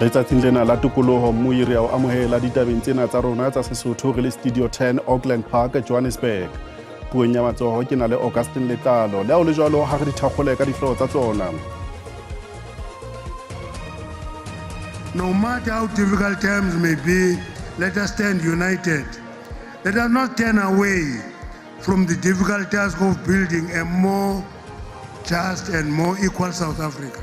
Letsatsing lena la tokoloho mmui re a o amohela ditabeng tsena tsa rona tsa Sesotho re le Studio 10 Auckland Park, Johannesburg. Puong ya matsoho ke na le Augustin Letlalo. Le ha o le jwalo ha re di thakgole ka dihlooho tsa tsona. No matter how difficult times may be, let us stand united. Let us not turn away from the difficult task of building a more just and more equal South Africa.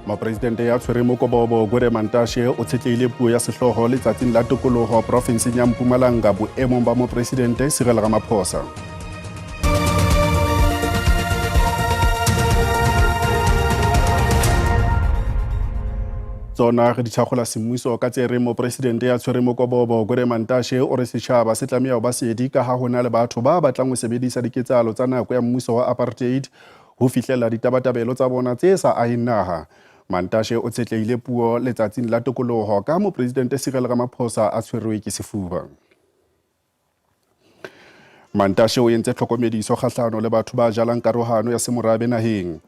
Mopresidente ya tshwereng mokobobo Gwede Mantashe o tshetlehile puo ya sehlooho letsatsing la tokoloho porofenseng ya Mpumalanga boemong ba mopresidente Cyril Ramaphosa. Tsona re di tshakgola semmuso ka tse reng mopresidente ya tshwereng mokobobo Gwede Mantashe o re setjhaba se tlameha ho ba sedi ka ha ho na le batho ba batlang ho sebedisa diketsahalo tsa nako ya mmuso wa apartheid ho fihlella ditabatabelo tsa bona tse sa aheng naha. Mantashe o tshetlehile puo letsatsing la tokoloho ka mopresidente Cyril Ramaphosa a tshwerwe ke sefuba. Mantashe o entse tlhokomediso kgahlano le batho ba jalang karohano ya semorabe naheng.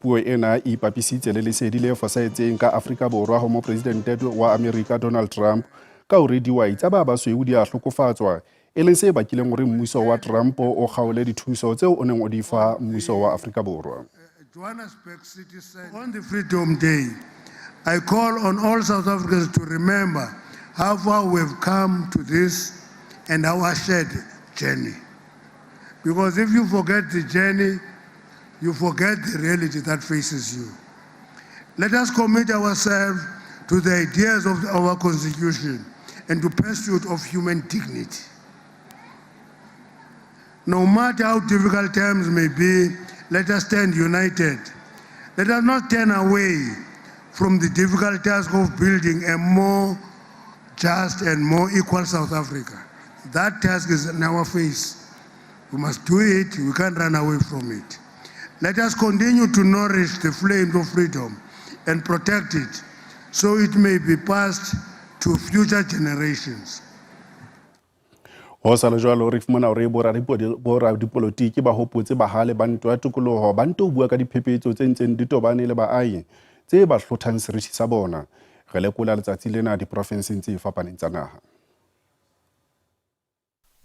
Puo ena e ipapisitse le lesedi le fosahetseng ka Afrika Borwa ho mopresidente wa Amerika Donald Trump ka hore dihwai tsa ba basweu di a hlokofatswa, e leng se bakileng hore mmuso wa Trump o kgaole dithuso tseo o neng o di fa mmuso wa Afrika Borwa. Johannesburg City Center. On the Freedom Day, I call on all South Africans to remember how far we've come to this and our shared journey. Because if you forget the journey, you forget the reality that faces you. Let us commit ourselves to the ideas of our Constitution and to pursuit of human dignity. No matter how difficult times may be, let us stand united. Let us not turn away from the difficult task of building a more just and more equal South Africa. That task is in our face. We must do it. We can't run away from it. Let us continue to nourish the flame of freedom and protect it so it may be passed to future generations. Ho sa le jwalo re fumana hore boradipolotiki ba hopotse bahale ba ntwa ya tokoloho ba nto bua ka diphephetso tse ntseng di tobane le baahi tse ba hlothang seriti sa bona. Re lekola letsatsi lena diporofenseng tse fapaneng tsa naha.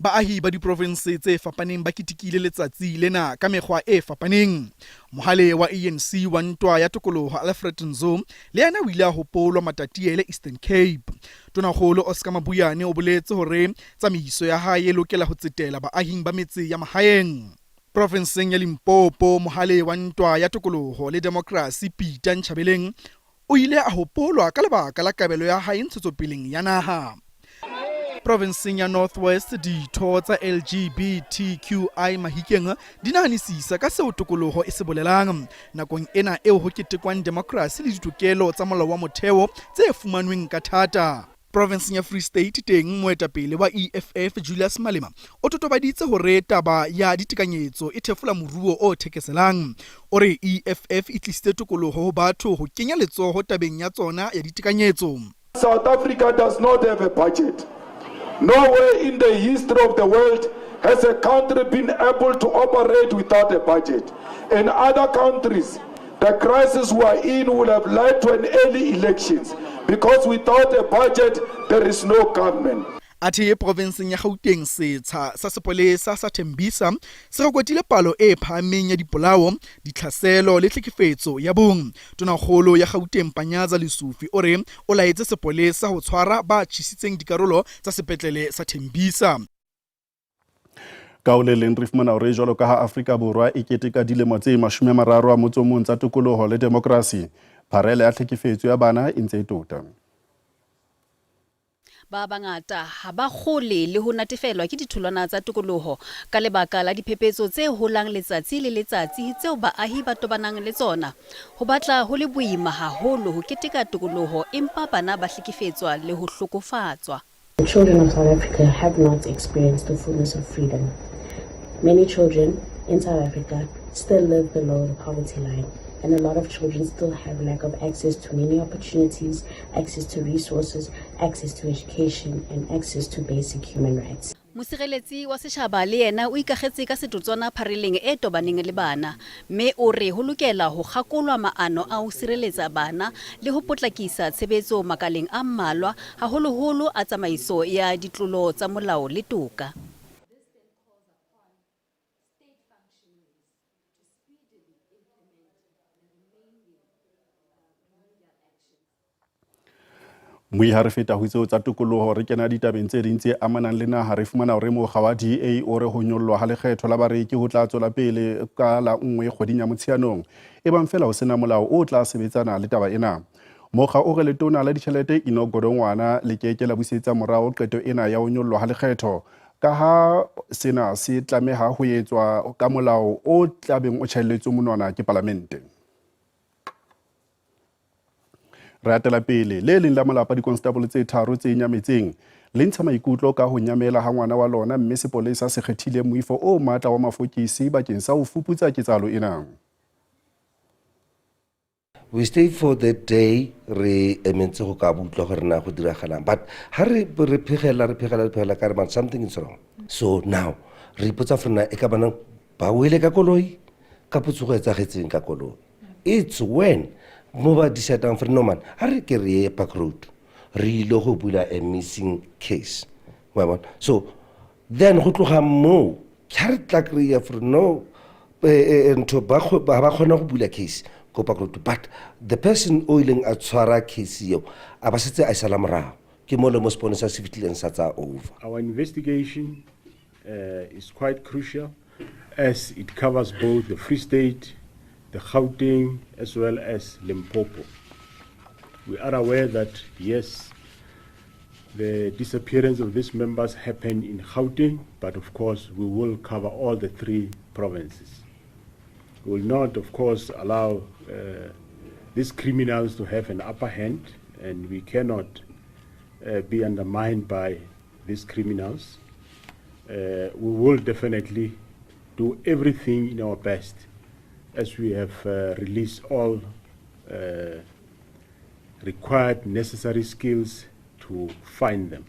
Baahi ba diprovense tse fapaneng ba ketekile letsatsi lena ka mekgwa e fapaneng. Mohale wa ANC wa ntwa ya tokoloho Alfred Nzo le yena o ile a hopolwa Matatiele, Eastern Cape. Tonakgolo Oscar Mabuyane o boletse hore tsamaiso ya hae e lokela ho tsetela baahing ba metse ya mahaeng. Profenseng ya Limpopo, mohale wa ntwa ya tokoloho le demokrasi Peter Nchabeleng o ile a hopolwa ka lebaka la kabelo ya hae ntshetsopeleng ya naha. Provinseng ya North West, ditho tsa LGBTQI Mahikeng di nahanisisa ka seo tokoloho e se bolelang nakong ena eo ho ketekwang demokrasi le ditokelo tsa molao wa motheo tse fumanweng ka thata. Provinseng ya Free State teng, moetapele wa EFF Julius Malema o totobaditse hore taba ya ditekanyetso e thefola moruo o thekeselang. O re EFF e tlisitse tokoloho ho batho ho kenya letsoho tabeng ya tsona ya ditekanyetso. South Africa does not have a budget. Nowhere in the history of the world has a country been able to operate without a budget. In other countries, the crisis we are in will have led to an early elections because without a budget, there is no government. Athe provenseng ya Gauteng setsha sa sepolesa sa Tembisa se rekotile palo e phahameng ya dipolao, ditlhaselo le tlhekefetso ya bong. Tonakgolo ya Gauteng Panyaza Lesufi o re o laetse sepolesa ho tshwara ba tjhesitseng dikarolo tsa sepetlele sa Tembisa. Ka ho le leng re fumana hore jwalo ka ha Afrika Borwa e keteka dilemo tse 31 tsa tokoloho le demokrasi, pharela ya tlhekefetso ya bana e ntse e tota. Ba bangata ha ba kgole le ho natefelwa ke ditholwana tsa tokoloho ka lebaka la diphephetso tse holang letsatsi le letsatsi tseo baahi ba tobanang le tsona. Ho batla ho le boima haholo ho keteka tokoloho empa bana ba hlekefetswa le ho hlokofatswa. The children of South Africa have not experienced the fullness of freedom. Many children in South Africa still live below the poverty line, and a lot of children still have lack of access to many opportunities, access to resources, access to education, and access to basic human rights. Mosireletsi wa setjhaba le yena o ikakgetse ka setotswana phareleng e tobaneng le bana mme o re ho lokela ho kgakolwa maano a ho sireletsa bana le ho potlakisa tshebetso makaleng a mmalwa, haholoholo a tsamaiso ya ditlolo tsa molao le toka. Moi ha re feta ho tseo tsa tokoloho re kena ditabeng tse ding tse amanang le naha re fumana hore mokga wa DA o re ho nyollwa ha lekgetho la bareki ho tla tswela pele ka la nngwe kgweding ya Motsheanong ebang fela ho sena molao o tla sebetsana le taba ena. Mokga o re letona la ditjhelete Enoch Godongwana le ke ke la busetsa morao qeto ena ya ho nyollwa ha lekgetho ka ha sena se tlameha ho etswa ka molao o tlabeng o tjhaelletswe monwana ke palamente. Re atela pele le leng la malapa dikonstable tse tharo tse nyametseng le ntsha maikutlo ka ho nyamela ha ngwana wa lona mme sepolesa se kgethile moifo o matla wa mafokisi bakeng sa ho fuputsa ketsahalo ena. We stay for that day re emetse go ka utlwa gore na go diragalang, but ha re re phegela re phegela re phegela ka re man something is wrong. So now re ipotsa gore na e ka bana ba wele ka koloi ka potso go etsagetseng ka koloi. It's when mo ba decidang gore no man ha re ke re ye Park Road re ile go bula a missing case, wa bona. So then go tloga moo ha re tla kry-a gore no ntho ba ba kgona go bula case ko Park Road, but the person o ileng a tshwara case eo a ba setse a e sala morago, ke mo le mo seponesa se fitlhileng sa tsaya over. Our investigation is quite crucial as it covers both the Free State, the Gauteng, as well as Limpopo. We are aware that, yes, the disappearance of these members happened in Gauteng, but of course we will cover all the three provinces. We will not, of course, allow these criminals to have an upper hand, and we cannot be undermined by these criminals. We will definitely do everything in our best as we have released all required necessary skills to find them.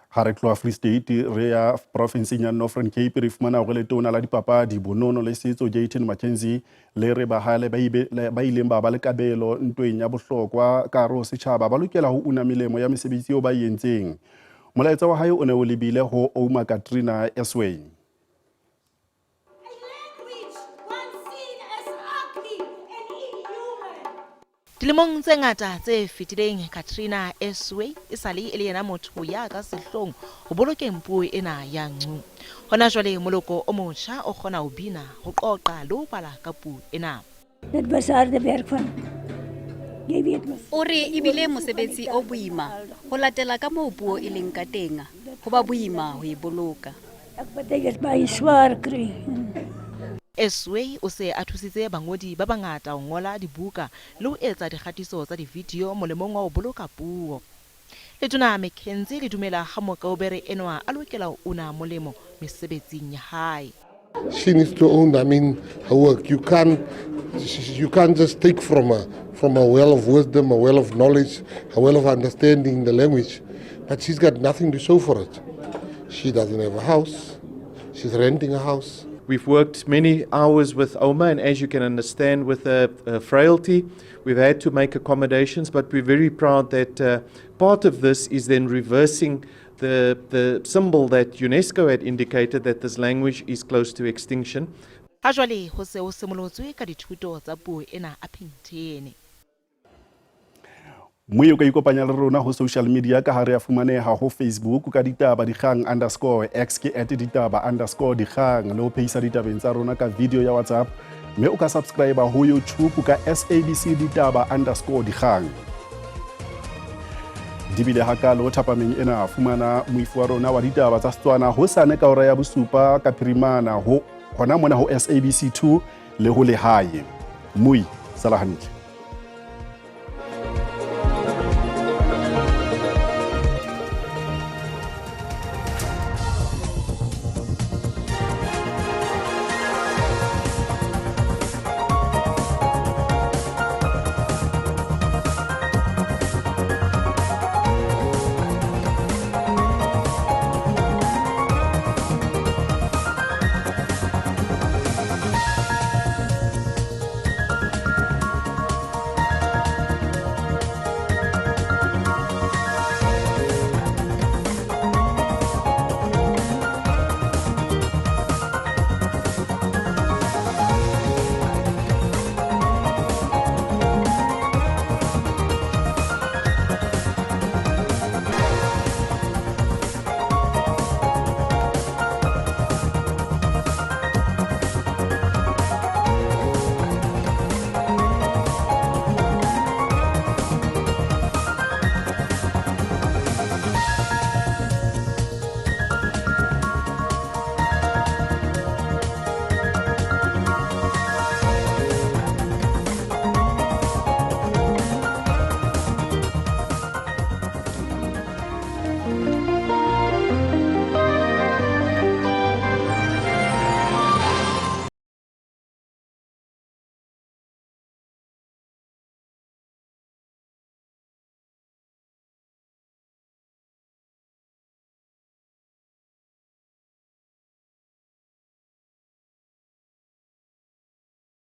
Ha re tloha Free State re ya profinseng ya Northern Cape re fumana hore letona la dipapadi bonono le setso Gayton McKenzie le re bahale ba ileng ba ba le kabelo ntweng ya bohlokwa ka hare ho setjhaba ba lokela ho una melemo ya mesebetsi eo ba e entseng. Molaetsa wa hae o ne o lebile ho Ouma Katrina Esway. Dilemong tse ngata tse fetileng Katrina Esway e sale e le yena motho ya ka sehloohong ho bolokeng puo ena ya Ncu. Hona jwale moloko o motjha o kgona ho bina, ho qoqa le ho bala ka puo ena. Dit was harde werk van jy weet mos. O re ebile mosebetsi o boima ho latela ka moo puo e leng ka teng, ho ba boima ho e boloka. Ek partykeer baie swaar kry. Esway o se a thusitse bangodi ba bangata ho ngola dibuka le ho etsa dikgatiso tsa di-video molemong wa ho boloka puo. Letona McKenzie le dumela ha mokaubere enwa a lokela ho una molemo mesebetsing ya hae. She needs to own, I mean, her work. You can't just take from a well of wisdom, a well of knowledge, a well of understanding the language, but she's got nothing to show for it. She doesn't have a house. She's renting a house. We've worked many hours with Ouma, and as you can understand, with a frailty, we've had to make accommodations, but we're very proud that part of this is then reversing the symbol that UNESCO had indicated that this language is close to extinction. Ha jwale ho se ho simolotswe ka dithuto tsa puo ena Upington. Mme o ka ikopanya le rona ho social media ka ha re a fumaneha ho Facebook ka ditaba dikgang underscore X ke @ditaba_dikgang le ho phehisa ditabeng tsa rona ka video ya WhatsApp, mme o ka subscribe ho YouTube ka SABC ditaba_dikgang. Di bile hakalo thapameng ena. Fumana moifo wa rona wa ditaba tsa Setswana hosane ka hora ya 7 ka phirimana ho hona mona ho SABC 2 le ho Lehae. Moi sala hantle.